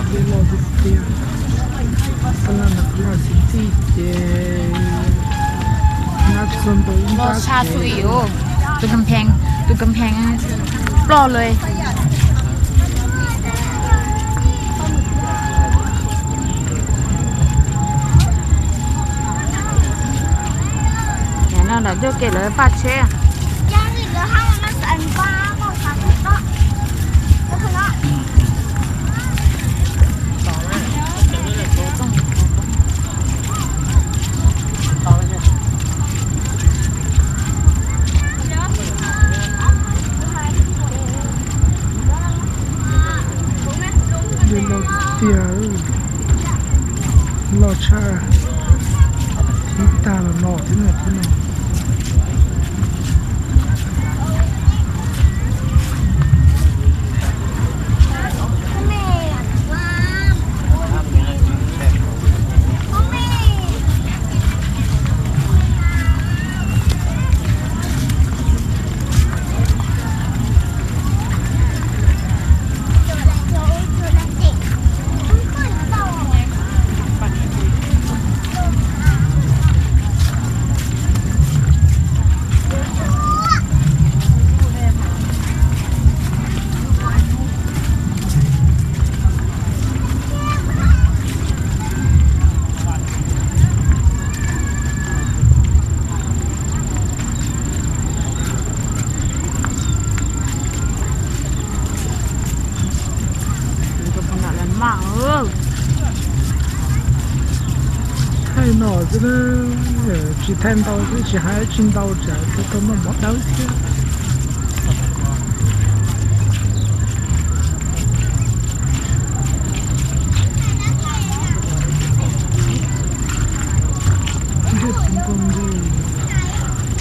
Los tiag tiag, laj no loj xis tij ces nyab txog ntawm ib nrab kev. Tus kas phees, tus kas phees ploj lawm. Nim no nram ncauj ke lawv paj tsheb. Dej loj tiag, loj tshaj, ib tag los no thiab no thiab no. Thaij no xwb, tsis thaij ntau xwb, tsis hais tsis ntau tsam tau noj mov dawb thiab. Dej Pov Nkauj Ntuj,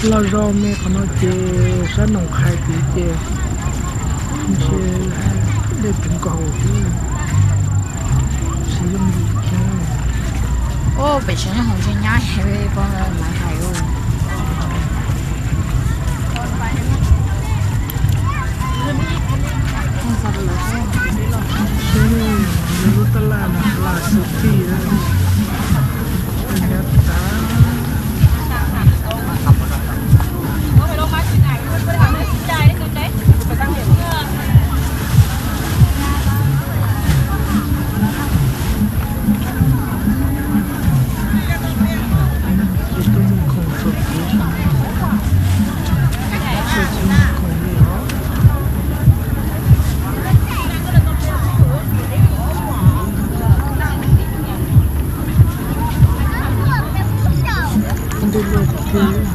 loj zog me qhov no ces sab Noom Qhais tid ces ntshe dej puv nkaus xwb, tsis yooj yim kiag. Pem tsev nyob hauv ntshe nyab heev, poj Maiv hais. Seb nws lub tab laj no hla xwb tij, nyab tas. Ces tuaj muag khoom txog kuv, txog tsis muag khoom li os. Dej loj tiag.